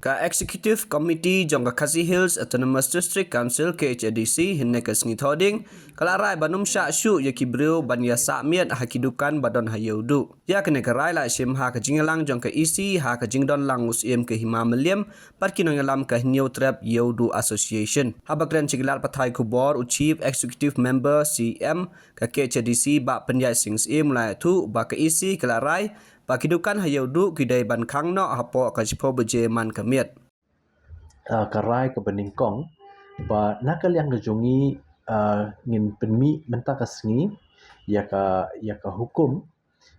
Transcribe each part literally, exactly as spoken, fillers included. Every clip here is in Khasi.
Ka Executive Committee jong ka Khasi Hills Autonomous District Council, K H A D C, hynne ka sngi Thohdieng, ka la rai ban ym shah shuh ïa ki briew ban ïa sah miet ha ki dukan ba don ha Ïewduh. Ïa kane ka rai la shim ha ka jingïalang jong ka E C ha ka jingdon lang u Syiem ka Hima Mylliem bad ki nongïalam ka Hynñiewtrep Ïewduh Association. Haba kren sha ki lad pathai khubor u Chief Executive Member C M ka K H A D C, Bah Pynïaid Sing Syiem, u la ïathuh ba ka E C ka la rai ba ki dukan ha Ïewduh ki dei ban khang noh hapoh ka shiphew baje man ka miet. Ah, ka rai kaba nyngkong ba na ka liang ka jong ngi, ah, ngin pynmih mynta ka sngi ïa ka, ïa ka hukum,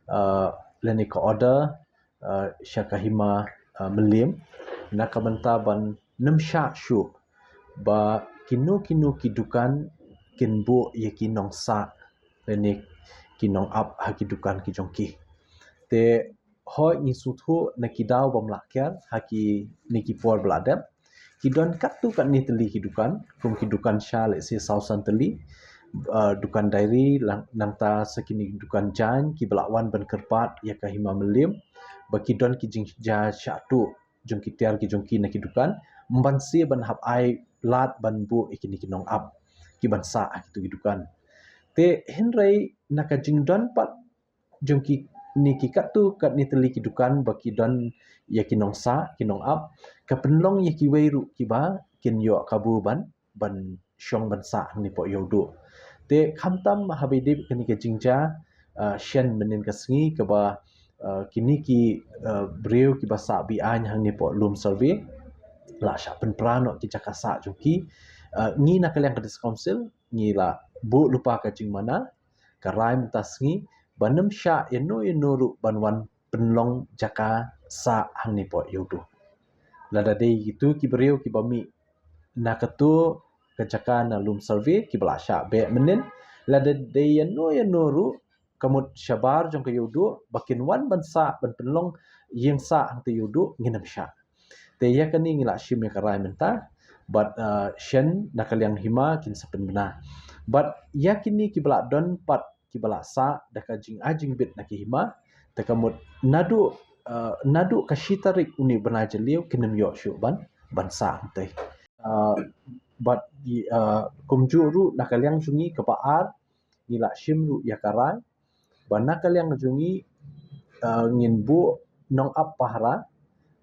ah, lane ka order, ah, sha ka Hima, ah, Mylliem, na ka bynta ban ym shah shuh ba kino kino ki dukan kin buh ïa ki nongsah lane ki nongap ha ki dukan ki jong ki. Te hooid ngi sngewthuh na ki daw bym lah kiar ha kine ki por ba la dep, ki don katto katne tylli ki dukan, kum ki dukan sha, let's say, saw san tylli, ah, dukan diary, lang, nangta sa kine dukan jaiñ kiba la wan ban kyrpad ïa ka Hima Mylliem ba ki don ki jingjia shah tuh jong ki tiar ki jong ki na ki dukan, ym ban sah ban hap ai lad ban buh ïa kine ki nongap ki ban sah ha kito ki dukan. Te hynrei na ka jingdon pat jong kine ki katto katne tylli ki dukan ba ki don ïa ki nongsah, ki nongap, ka pynlong ïa kiwei ruh kiba kin ïoh kabu ban, ban shong ban sah hangne hapoh Ïewduh. Te khamtam haba ïadei bad kane ka jingjia, ah, shen mynnin ka sngi kaba, ah, kine ki, ah, briew kiba sah be-aiñ hangne hapoh Lum Survey la shah pynpra noh ki jaka sah jong ki. Ah, ngi na ka liang ka District Council ngi la buh lypa ka jingmana, ka rai mynta sngi ban ym shah ïano ïano ruh ban wan pynlong jaka sah hangne hapoh Ïewduh. Lada dei kito ki briew kiba mih na kato ka jaka na Lum Survey kiba la shah beh mynnin, lada dei ïano ïano ruh ka mut shabar jong ka Ïewduh ba kin wan ban sah, ban pynlong ïing sah hangta Ïewduh, ngin ym shah. Te ïa kane ngi la shim ïa ka rai mynta bad, ah, shen na ka liang hima kin sa pynbna. Bad ïa kine kiba la don pat kiba la sah da ka jingai jingbit na ki hima, te ka mut naduh, ah, naduh ka shi tarik une u bnai Jylliew kin ym ïoh shuh ban, ban sah hangta. Ah, bad, ah, kumjuh ruh na ka liang jong ngi kaba ar, ngi la shim ruh ïa ka rai ba na ka liang jong ngi, ah, ngin buh nongap pahara,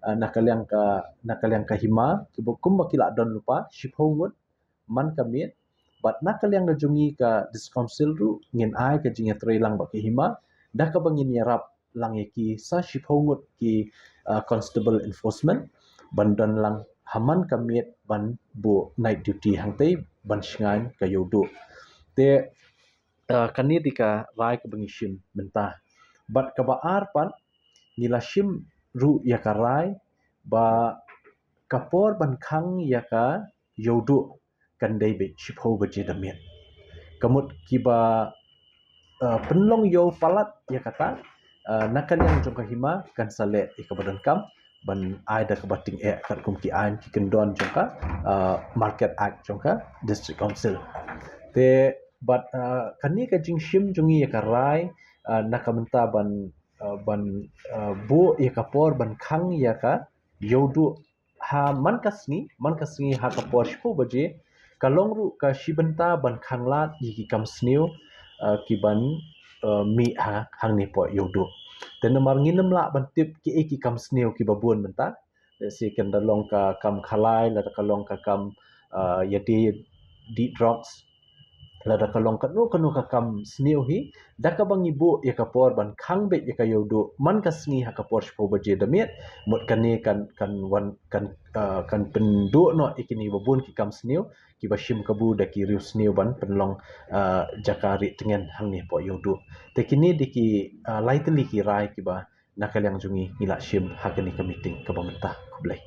ah, na ka liang ka, na ka liang ka hima, kiba kumba ki la don lypa, shiphew ngut man ka miet. Bad na ka liang ka jong ngi ka District Council ruh ngin ai ka jingïatreilang bad ka hima da kaba ngin ïarap lang ïa ki sa shiphew ngut ki, ah, constable enforcement ban don lang ha man ka miet ban buh night duty hangtei ban shngaiñ ka Ïewduh. Te, ah, kane dei ka rai kaba ngi shim mynta. Bad kaba ar pat ngi la shim ruh ïa ka rai ba ka por ban khang ïa ka Ïewduh kan dei beit shiphew baje da miet. Ka mut kiba, ah, pynlong ïew palat ïa kata, ah, na ka liang jong ka hima kan sa leh ïa kaba donkam ban ai da kaba tyngeh katkum ki aiñ ki kyndon jong ka, ah, Market Act jong ka District Council. Te bad, ah, kane ka jingshim jong ngi ïa ka rai, ah, na ka bynta ban, ah, ban, ah, buh ïa ka por ban khang ïa ka Ïewduh ha man ka sngi, man ka sngi ha ka por shiphew baje, ka long ruh ka shi bynta ban khanglad ïa ki kam sniew, ah, ki ban, ah, mih ha hangne hapoh Ïewduh. Te namar ngin ym lah ban tip kiei ki kam sniew kiba bun mynta. Let's say kan da long ka kam khalai, lada ka long ka kam, ah, ïadei dih drugs, lada ka long kano kano ka kam sniew hi, da kaba ngi buh ïa ka por ban khang beit ïa ka Ïewduh man ka sngi ha ka por shiphew baje da miet, mut kane kan, kan wan, kan, ah, kan pynduh noh ïa kine ba bun ki kam sniew kiba shim kabu da ki riewsniew ban pynlong, ah, jaka rieh tngen hangne hapoh Ïewduh. Te kine dei ki, ah, lai tylli ki rai kiba na ka liang jong ngi ngi la shim ha kane ka meeting kaba mynta. Khublei.